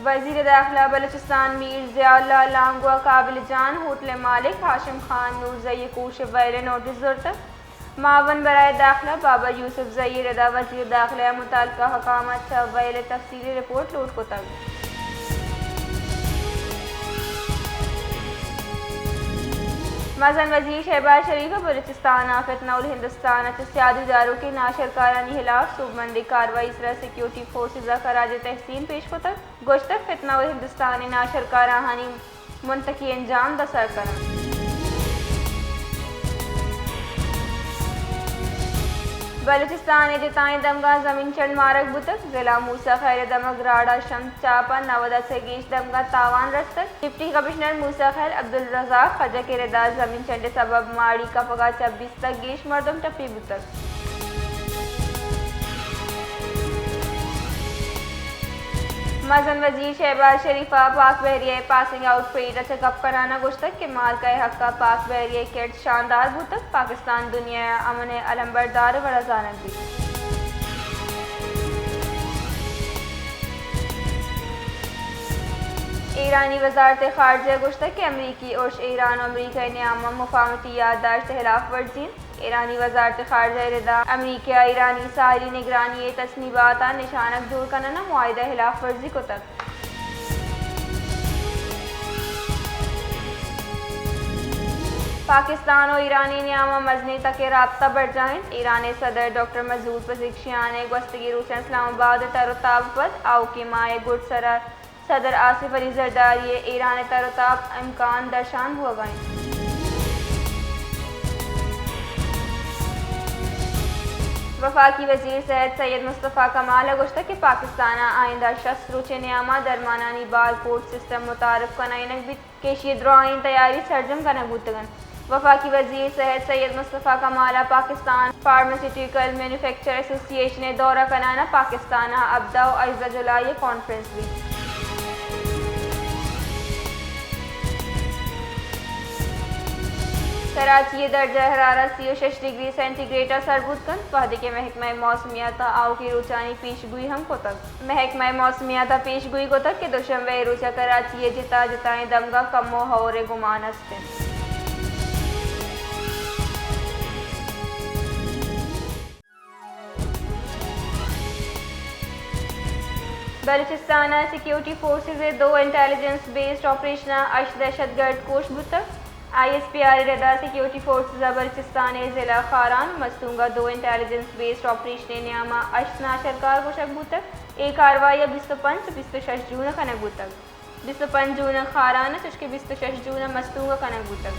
وزیر داخلہ بلوچستان میر ضیاء اللہ لانگو ءَ کابل جان ہوٹل ءِ مالک ہاشم خان نورزئی ءِ کوش ءِ ویل ءِ نوٹس زرتگ۔ معاون برائے داخلہ بابر یوسف زئی ءِ ردا وزیر داخلہ ءَ متعلقہ حکام ءَ چہ ویل ءِ تفصیلی رپورٹ لوٹ کتگ۔ مزن وزیر شہباز شریف ءَ بلوچستان ءَ فتنہ الہندوستان ءَ چہ سیادی داروکیں ناشرکارانی ہلاف سوبمندیں کاروائی ءِ سرا سیکورٹی فورسز ءَ خراج تحسین پیش کتگ۔ گوشتگ، فتنہ الہندوستان ءِ ناشرکار آہانی منطقی انجام داں سر کناں۔ بلوچستان ءِ جتائیں دمگاں زمین چنڈ مارگ بوتگ۔ ضلع موسی خیل ءِ دمگ راڑہ شمس چاپ ءَ نود ءَ چہ گیش دمگاں تاوان رستگ۔ ڈپٹی کمشنر موسی خیل عبدالرزاق خجک ءِ ردا زمین چنڈ ءِ سبب ماڑی کپگ ءَ چہ بیست ءَ گیش مردم ٹپی بوتگ۔ مزن وزیر شہباز شریف ءَ پاک بحریہ ءِ پاسنگ آؤٹ پریڈ ءَ چہ گپ کنان ءَ گوشتگ کہ مالکہ ءِ حق ءَ پاک بحریہ ءِ کرد شاندار بوتگ، پاکستان دنیا ءِ امن ءِ علمبردار ءِ وڑا زانگ بیت۔ ایرانی وزارت خارجہ ءَ گوشتگ کہ امریکی ارش ایران ءُ امریکہ ءِ نیام ءَ مفاہمتی یادداشت ءِ ہلاف ورزی انت۔ ایرانی وزارت خارجہ ءِ ردا امریکہ ءَ ایرانی ساحلی نگرانی ءِ تصنیبات ءَ نشانگ جوڑ کنان ءَ معاہدہ ءِ ہلاف ورزی کتگ۔ پاکستان ءُ ایران ءِ نیام ءَ مزنیں تک ءِ رابطہ برجاہ انت۔ ایران ءِ صدر ڈاکٹر مسعود پزشکیان ءِ گوستگیں روچاں اسلام آباد ءِ تر ءُ تاب ءَ پد آؤکیں ماہ ءِ گڈ سر ءَ صدر آصف علی زرداری ءِ ایران ءِ تر ءُ تاب ءِ امکان درشان بوگ ءَ انت۔ وفاقی وزیر صحت سید مصطفی کمال ءَ گوشتگ کہ پاکستان ءَ آئندہ شست روچ ءِ نیام ءَ درمانانی بار کوڈ سسٹم متعارف کنائینگ بیت کہ ایشی ءِ درائیں تیاری سرجم کنگ بوتگ انت۔ وفاقی وزیر صحت سید مصطفی کمال ءَ پاکستان فارماسیوٹیکل مینوفیکچر ایسوسی ایشن ءِ دورہ کنان ءَ پاکستان ءَ ہبدہ ءُ ہژدہ جولائی ءَ کانفرنس بیت۔ کراچی ءِ درجہ حرارت سی ءُ شش ڈگری سینٹی گریڈ ءَ سر بوت کنت، وہدے کہ محکمہ موسمیات ءَ آؤکیں روچانی پیش گوئی ہم کتگ۔ محکمہ موسمیات ءَ پیش گوئی کتگ کہ دوشنبہ ءِ روچ ءَ کراچی ءِ جتا جتائیں دمگاں کمو ہئور ءِ گمان است انت۔ بلوچستان ءِ سیکیورٹی فورسز ءِ دو انٹیلیجنس بیسڈ آپریشن ءَ ہشت دہشت گرد کوش بوتگ۔ آئی ایس پی آر ءِ ردا سیکیورٹی فورسز ءَ بلوچستان ءِ ضلع خاران ءُ مستونگ ءَ دو انٹیلیجنس بیسڈ آپریشن ءِ نیام ءَ ہشت ناشرکار کشگ بوتگ۔ اے کاروائی ءَ بیست ءُ پنچ ءُ بیست ءُ شش جون ءَ کنگ بوتگ۔ بیست ءُ پنچ جون ءَ خاران ءَ چوشکہ بیست ءُ شش جون ءَ مستونگ ءَ کنگ بوتگ۔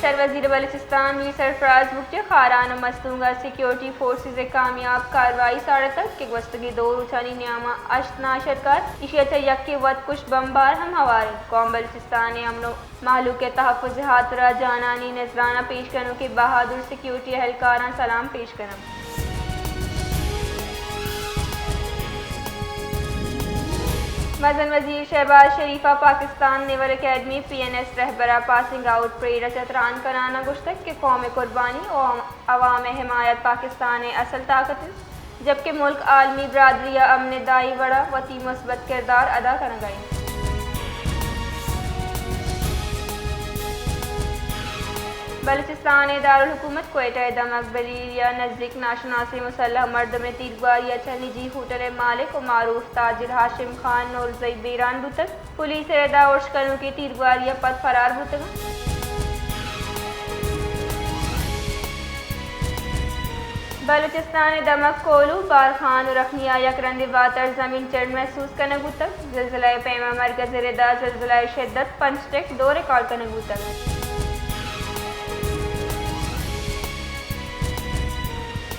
سروزیر بلوچستان میر سرفراز بگٹی ءَ خاران ءُ مستونگ ءَ سیکیورٹی فورسز ءِ کامیاب کاروائی ساڑتگ کہ گوستگیں دو روچانی نیام ءَ ہشت ناشرکار، ایشی ءَ چہ یکے وت کش بمبار ہم ہوار انت۔ قوم بلوچستان ءِ امن ءُ مہلوک ءِ تحفظ ءِ ہاترا جانانی نذرانہ پیش کنوکیں بہادر سیکیورٹی اہلکاراں سلام پیش کناں۔ مزن وزیر شہباز شریف ءَ پاکستان نیول اکیڈمی، پی این ایس، رہبر ءَ پاسنگ آؤٹ پریڈ ءَ چہ تران کنان ءَ گوشتگ کہ قوم ءِ قربانی ءُ عوام ءِ حمایت پاکستان ءِ اصل طاقت انت۔ جبکہ ملک عالمی برادری ءَ امن ءِ دائی وڑ ءَ وتی مثبت کردار ادا کنگ ءَ انت۔ بلوچستان ءِ دارالحکومت کوئٹہ ءِ دمگ بلیری ءِ نزیک ناشناسیں مسلح مردم ءِ تیرگواری ءَ چہ نجی ہوٹل ءِ مالک ءُ معروف تاجر ہاشم خان نورزئی بیران بوتگ۔ پولیس ءِ ردا ارش کنوکیں تیرگواری ءَ پد فرار بوتگ انت۔ بلوچستان ءِ دمگ کوہلو، بارکھان ءُ رکھنی ءَ یک رندے واتر زمین چنڈ محسوس کنگ بوتگ۔ زلزلہ ءِ پیما مرکز ءِ ردا زلزلہ ءِ شدت پنچ ٹک دو ریکارڈ کنگ بوتگ انت۔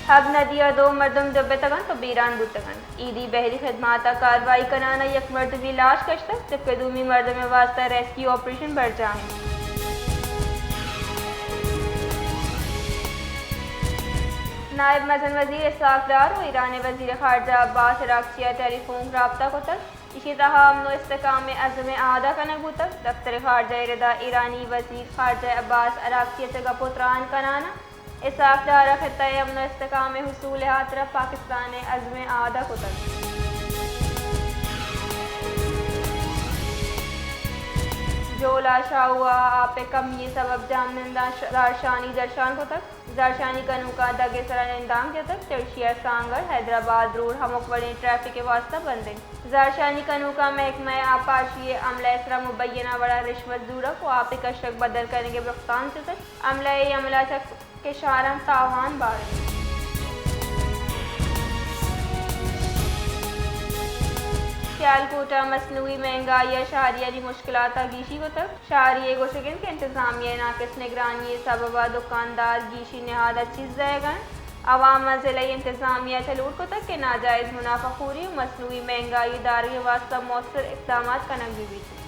حب ندی ءَ دو مردم ڈبتگ انت ءُ بیران بوتگ انت۔ ایدی بحری خدمات ءَ کاروائی کنان ءَ یک مردمے لاش کشتگ، جبکہ دومی مردم ءِ واستہ ریسکیو آپریشن برجاہ انت۔ نائب مزن وزیر اسحاق ڈار ءُ ایران ءِ وزیر خارجہ عباس عراقچی ءَ ٹیلی فون رابطہ کتگ۔ ایشی ءِ تہا امن ءُ استحکام ءِ عزم ءِ اعادہ کنگ بوتگ۔ دفتر خارجہ ءِ ردا ایرانی وزیر خارجہ عباس عراقچی ءَ چہ گپ ءُ تران کنان ءَ اسحاق ڈار ءَ خطہ ءِ امن ءُ استحکام ءِ حصول ءِ ہاترا پاکستان ءِ عزم ءِ اعادہ کتگ۔ جولاں شاہو ءَ آپ ءِ کمی ءِ سبب جاہمننداں ش-، زہرشانی درشان کتگ۔ زہرشانی کنوکاں دگ ءِ سرا نندانک جتگ، چرشی ءَ سانگڑ حیدرآباد روڈ ہمک وڑیں ٹریفک ءِ واستہ بند انت۔ زہرشانی کنوکاں محکمہ آبپاشی ءِ عملہ ءِ سرا مبینہ وڑا رشوت زورگ ءُ آپ ءِ کشگ بدل کنگ ءِ بہتام جتگ۔ عملہ ءِ اے عمل ءَ چہ کشاراں تاوان بارت۔ سیالکوٹ ءَ مصنوعی مہنگائی ءَ شہریانی مشکلات ءَ گیشی کتگ۔ شہری ءِ گوشگ انت کہ انتظامیہ ءِ ناقص نگرانی ءِ سبب ءَ دکاندار گیشی نہاد ءَ چیز دئیگ ءَ انت۔ عوام ءَ ضلعی انتظامیہ ءَ چہ لوٹ کتگ کہ ناجائز منافع خوری ءُ مصنوعی مہنگائی ءِ دارگ ءِ واستہ مؤثر اقدامات کنگ بہ بیت۔